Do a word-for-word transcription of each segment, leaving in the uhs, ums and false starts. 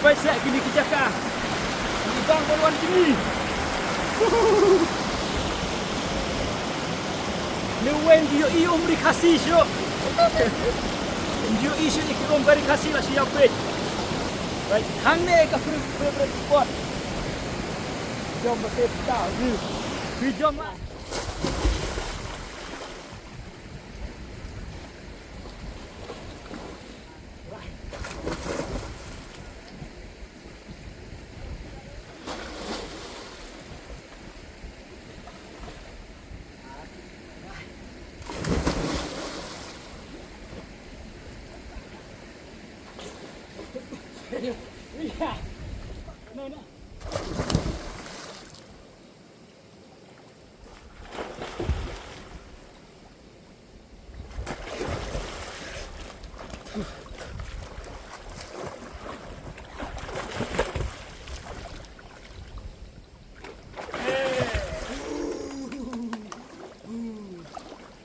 Peit seh kine ki jaka. Ngi bang ban wan kine. Lehse ym ju ïohi u mri Khasi shuh. Ym ju ïohi shuh ïa ki um mri Khasi la shu ïa peit. Peit hangne ka favorite spot. Jom ba te pita. Phi jom ma.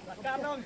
Lakar dong.